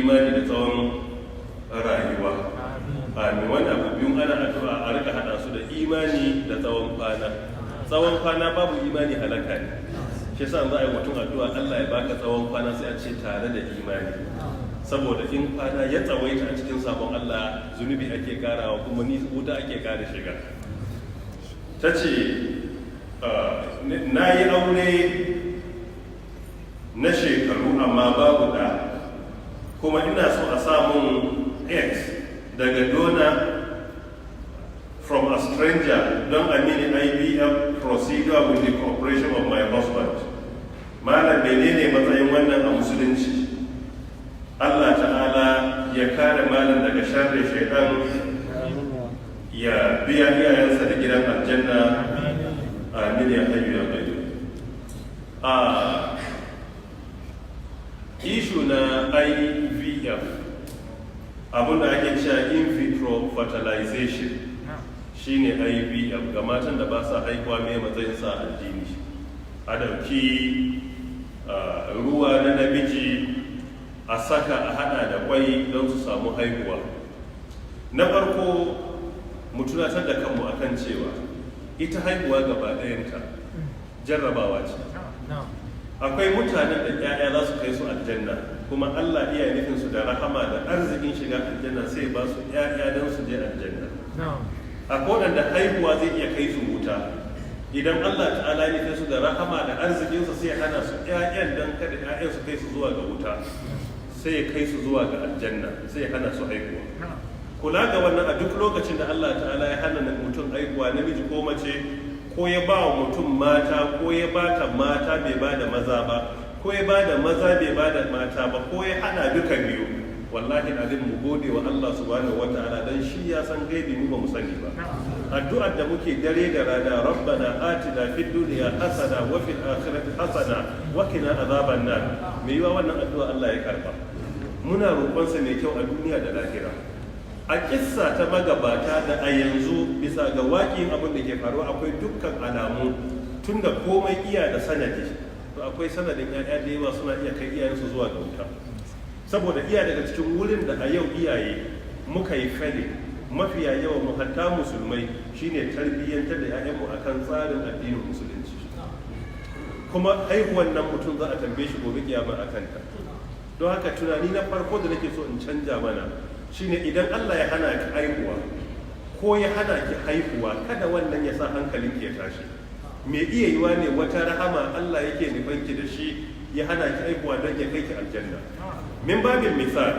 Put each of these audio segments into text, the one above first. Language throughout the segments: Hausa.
Imani da tsawon rayuwa. Amin. Wani abu biyun ana addu'a a rika hada su da imani da tsawon kwana. Tsawon kwana babu imani halaka ne. Shi yasa za a yi mutum addu'a, Allah ya baka tsawon kwana, sai a ce tare da imani, saboda in kwana ya tsawaita a cikin sabon Allah, zunubi ake karawa kuma ni wuta ake kara shiga. Ta ce, na yi aure na shekaru amma babu da, kuma ina so a samun eggs daga donor from a stranger don a mini IVF procedure with the cooperation of my husband. Malam, menene matsayin wannan a Musulunci? Allah Ta'ala ya kare malam daga sharri shaidan, ya biya iyayensa da gidan aljanna. Amin ya hayyu ya qayyum. A issue na IVF, abinda ake cewa in vitro fertilization, shine IVF ga matan da ba sa haihuwa, mai matsayin sa addini? A dauki ruwa na namiji a saka a hada da kwai don su samu haihuwa. Na farko, mu tunatar da kanmu akan cewa ita haihuwa gaba ɗayanta jarrabawa ce. Akwai mutanen da 'ya'ya za su kai su aljanna, kuma Allah iya nufin su da rahama da arzikin shiga aljanna, sai ba su 'ya'ya don su je aljanna. Akwai waɗanda haihuwa zai iya kai su wuta. Idan Allah Ta'ala ya nufin su da rahama da arzikinsa, sai hana su 'ya'yan don kada 'ya'yan su kai su zuwa ga wuta, sai ya kai su zuwa ga aljanna, sai ya hana su haihuwa. Kula ga wannan, a duk lokacin da Allah Ta'ala ya hana mutum haihuwa, namiji ko mace, ko ya ba wa mutum mata, ko ya ba ta mata bai ba da maza ba, ko ya ba da maza bai ba da mata ba, ko ya hana duka biyu, wallahi azim mu gode wa Allah Subhanahu wata'ala, dan shi ya san gaibi, mu ba mu sani ba. Addu'ar da muke dare da rana, "Rabbana atina fid dunya hasana wa fil akhirati hasana wa qina azaban nar", me yiwa wannan addu'a Allah ya karba? Muna roƙonsa mai kyau a duniya da lahira. A kissa ta magabata da a yanzu, bisa ga waƙin abin da ke faruwa, akwai dukkan alamu, tunda komai iya da sanadi, to akwai sanadin 'ya'ya da yawa suna iya kai iyayensu zuwa ga wuta. Saboda iya daga cikin wurin da a yau iyaye muka yi failing, mafiya yawan mu, hatta musulmai, shine tarbiyyantar da 'ya'yanmu akan tsarin addinin Musulunci. Kuma haihuwan nan mutum za a tambaye shi gobe kiyama a kanta. Don haka tunani na farko da nake so in canja mana shine, idan Allah ya hana ki haihuwa ko ya hana ki haihuwa, kada wannan ya sa hankalin ki ya tashi. Me iya yiwa ne wata rahama Allah yake nufan ki da shi, ya hana ki haihuwa don ya kai ki aljanna. Min babin misal,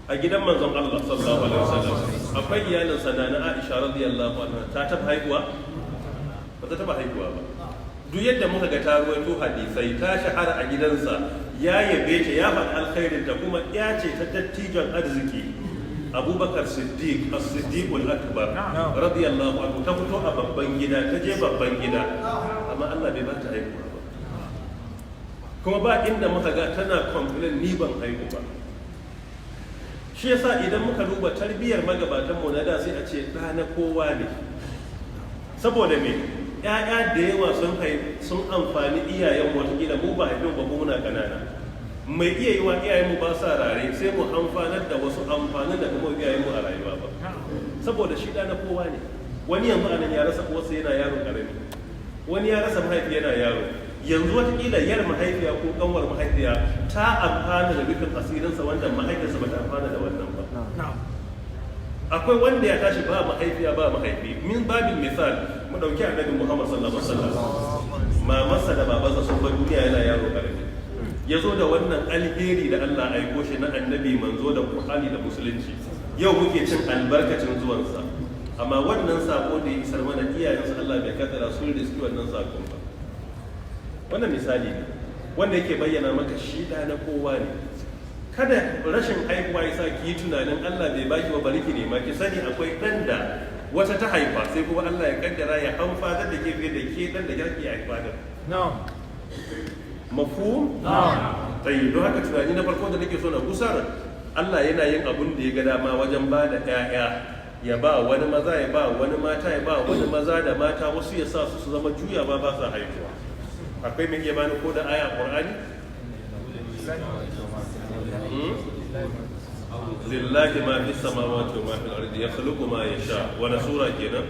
a gidan manzon Allah sallallahu alaihi wasallam akwai iyalin sa na Aisha radiyallahu anha. Ta taba haihuwa? Ba ta taba haihuwa ba. Duk yadda muka ga ta ruwaito hadisai, ta shahara a gidansa, ya yabe ta, ya faɗi alkhairin ta, kuma ya ce ta dattijon arziki Abubakar Siddiq, As-Siddiq Akbar radiyallahu anhu. Ta fito a babban gida, ta je babban gida, amma Allah bai ba ta haihuwa ba. Kuma ba inda muka ga tana complain, "Ni ban haihu ba." Shi yasa idan muka duba tarbiyyar magabatan mu na da, sai a ce ɗa na kowa ne. Saboda me? ‘Ya'ya da yawa sun amfani iyayen, watakila mu ba haifin ba, muna ƙanana. Mai iya yiwa iyayenmu ba sa rare, sai mu amfanar da wasu amfanin da kuma iyayenmu a rayuwa ba. Saboda shi ɗa na kowa ne. Wani yanzu anan ya rasa uwarsa yana yaro ƙarami, wani ya rasa mahaifi yana yaro. Yanzu watakila yar mahaifiya ko kanwar mahaifiya ta amfana da rufin asirinsa wanda mahaifiyarsa ba ta amfana da wannan ba. Akwai wanda ya tashi ba mahaifiya ba mahaifi. Min babin misal, mu dauki Annabi Muhammad sallallahu alaihi wasallam. Mamarsa da babansa sun bar duniya yana yaro karami. Ya zo da wannan alheri da Allah aiko shi na annabi, manzo, da Qur'ani da Musulunci. Yau muke cin albarkacin zuwansa. Amma wannan sako da ya isar mana, iyayensu Allah bai kaddara sun riski wannan sakon ba. Wannan misali ne wanda yake bayyana maka shi da na kowa ne. Kada rashin haihuwa ya sa ki yi tunanin Allah bai baki ba, bari ki nema. Ki sani akwai dan da wata ta haifa, sai kuma Allah ya kaddara ya amfanar da ke fiye da ke dan da ki haifa da. Mafhum? Tayyib. Don haka tunani na farko da nake so na gusar, Allah yana yin abun da ya ga dama wajen ba da ƴaƴa. Ya ba wani maza, ya ba wani mata, ya ba wani maza da mata, wasu ya sa su su zama juya ba ba sa haihuwa. Akwai mai iya bani ko da aya a Qur'ani? لله ما في السماوات وما في الأرض يخلق ما يشاء. Wani sura kenan?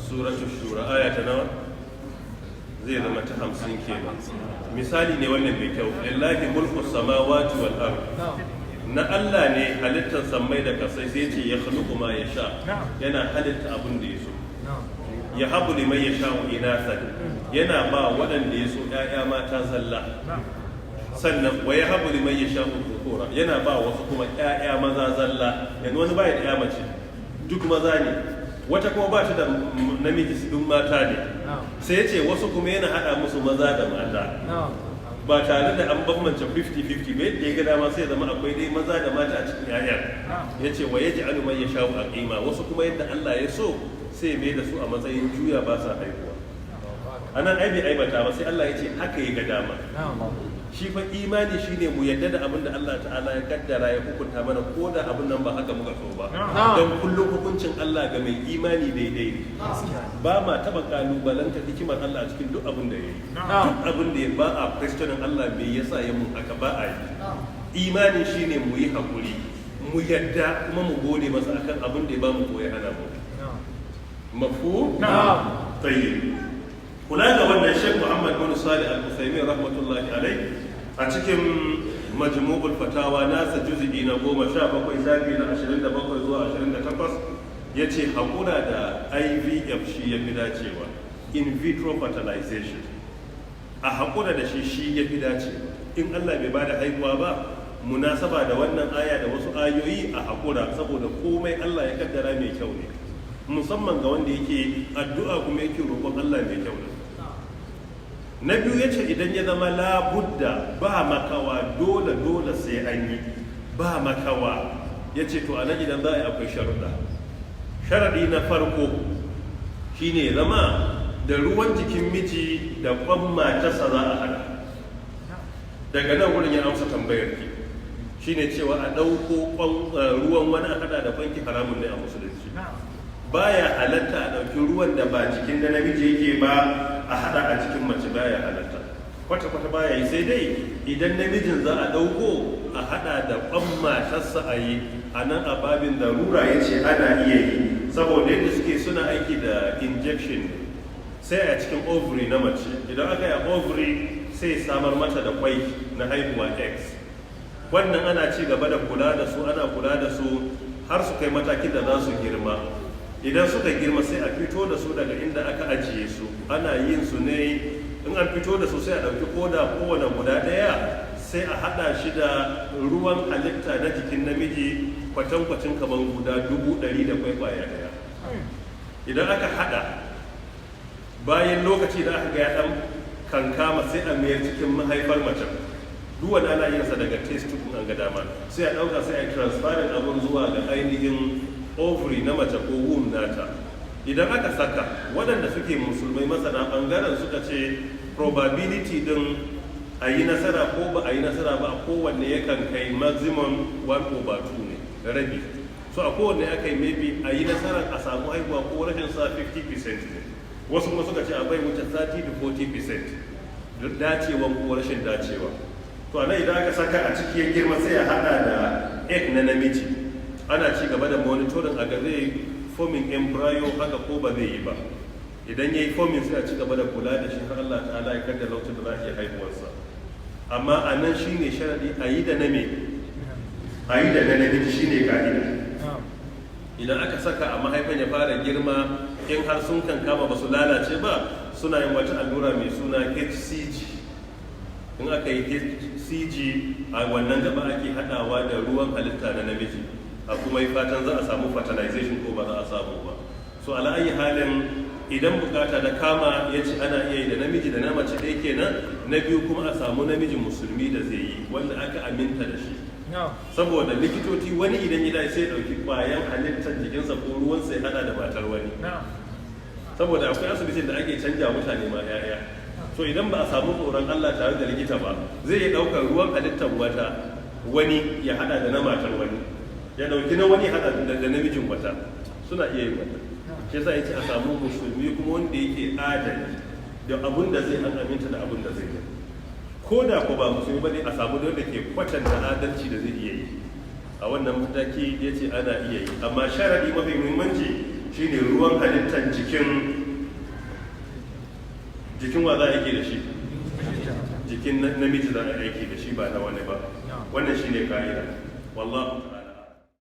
Suratul Shura. Aya ta nawa? Zai zama ta 50 kenan. Misali ne wannan mai kyau. لله ملك السماوات والأرض, na Allah ne halittar sammai da kasai. Sai ce يخلق ما يشاء, yana halitta abin da ya so. يهب لمن يشاء إناثا, yana ba waɗanda ya so ‘ya'ya mata zalla. Sannan ويهب لمن يشاء الذكور, yana ba wasu kuma ‘ya'ya maza zalla. Yanzu wani baya da ‘ya mace, duk maza ne. Wata kuma ba ta da namiji, su duk mata ne. Sai ya ce wasu kuma yana haɗa musu maza da mata ba tare da an bambance 50-50 ba. Yadda ya ga dama sai ya zama akwai dai maza da mata a cikin 'ya'yan. Ya ce ويجعل من يشاء عقيما, wasu kuma yadda Allah ya so sai mai da su a matsayin juya, ba sa haihuwa. Anan ai bai aibata ba, sai Allah ya ce haka ya ga dama. Shi fa imani shine mu yadda da abin da Allah ta'ala ya kaddara, ya hukunta mana, ko da abin nan ba haka muka so ba. Don kullum hukuncin Allah ga mai imani daidai ne. Ba ma taba kalubalanta hikimar Allah a cikin duk abin da ya yi. Duk abin da ya ba a questioning Allah, me yasa ya mun haka? Ba a yi. Imani shine mu yi hakuri, mu yadda, kuma mu gode masa akan abin da ya ba mu ko ya hana mu. مفهوم؟ طيب. Kula ga wannan, Sheikh Muhammad bin Salih Al-Uthaymeen رحمة الله عليه a cikin Majmu'ul Fatawa nasa, juz'i na 17, shafi na 27 zuwa 28, yace hakura da IVF shi ya fi dacewa. In vitro fertilization, a hakura da shi, shi ya fi dacewa. In Allah bai bada haihuwa ba, munasaba da wannan aya da wasu ayoyi, a hakura, saboda komai Allah ya kaddara mai kyau ne, musamman ga wanda yake addu'a kuma yake roƙon Allah mai kyau ne. Na biyu, ya ce idan ya zama labudda, ba makawa, dole dole sai an yi, ba makawa, ya ce to a nan idan za a yi, akwai sharuɗa. Sharaɗi na farko shine ya zama da ruwan jikin miji da kwan matarsa za a hada. Daga nan wurin ya amsa tambayar ki, shine cewa a ɗauko ruwan wani a hada da kwanki haramun ne a Musulunci. Baya halatta a ɗauki ruwan da ba jikin da namiji yake ba a hada a jikin mace. Baya halatta kwata-kwata, baya yi. Sai dai idan namijin za a ɗauko a hada da kwan matarsa a yi, a nan a babin darura ya ce ana iya yi, saboda yadda suke suna aiki da injection ne, sai a cikin ovary na mace. Idan aka yi ovary, sai samar mata da kwai na haihuwa, eggs. Wannan ana ci gaba da kula da su, ana kula da su har su kai matakin da za su girma. Idan suka girma, sai a fito da su daga inda aka ajiye su. Ana yin su ne, in an fito da su, sai a ɗauki koda kowane guda ɗaya, sai a haɗa shi da ruwan halitta na jikin namiji kwatankwacin kamar guda 100,000 da kwaikwaya ɗaya. Idan aka haɗa, bayan lokaci da aka ga ya ɗan kankama, sai a mayar cikin mahaifar macen. Duk wani ana yin sa daga test tube an ga dama. Sai a ɗauka, sai a yi transferring abun zuwa ga ainihin ovary na mace ko womb nata. Idan aka saka, waɗanda suke Musulmai masana ɓangaren suka ce probability din a yi nasara ko ba a yi nasara ba, a kowanne yakan kai maximum 1 over 2 ne, rabi. So a kowanne aka yi, maybe a yi nasara a samu haihuwa ko rashin sa 50% ne. Wasu kuma suka ce a bai wuce 30 to 40% dacewan ko rashin dacewa. To a nan idan aka saka a ciki ya girma, sai a hada da egg na namiji. Ana ci gaba da monitoring a ga zai forming embryo haka ko ba zai yi ba. Idan ya yi forming, sai a ci gaba da kula da shi har Allah ta'ala ya kaddara lokacin da za a iya haihuwarsa. Amma a nan shine sharadi, a yi da na me, a yi da na namiji, shine ka'ida. Idan aka saka a mahaifan ya fara girma, in har sun kan kama ba su lalace ba, suna yin wata allura mai suna HCG. In aka yi HCG, a wannan gaba ake hadawa da ruwan halitta na namiji, a kuma yi fatan za a samu fertilization ko ba za a samu ba. So على أي حال, idan bukata da kama, ya ce ana iya yi da namiji da na mace, ɗaya kenan. Na biyu kuma, a samu namiji Musulmi da zai yi, wanda aka aminta da shi, saboda likitoci wani idan ya sai ɗauki kwayan halittar jikinsa ko ruwansa ya hada da matar wani, saboda akwai asibitin da ake canja mutane ma 'ya'ya. So idan ba a samu tsoron Allah tare da likita ba, zai iya ɗaukar ruwan halittar wata wani ya hada da na matar wani, ya ɗauki na wani hada da namijin wata. Suna iya yin wata. Shi yasa yace a samu Musulmi kuma wanda yake adali da abun da zai an aminta da abun da zai yi. Ko da ko ba Musulmi bane, a samu wanda ke kwatanta adalci da zai iya yi a wannan mataki, ya ce ana iya yi. Amma sharadi mafi muhimmanci shine ruwan halittar jikin wa za a aiki da shi? Jikin namiji za a aiki da shi, ba na wani ba. Wannan shine ka'ida. Wallahu ta'ala.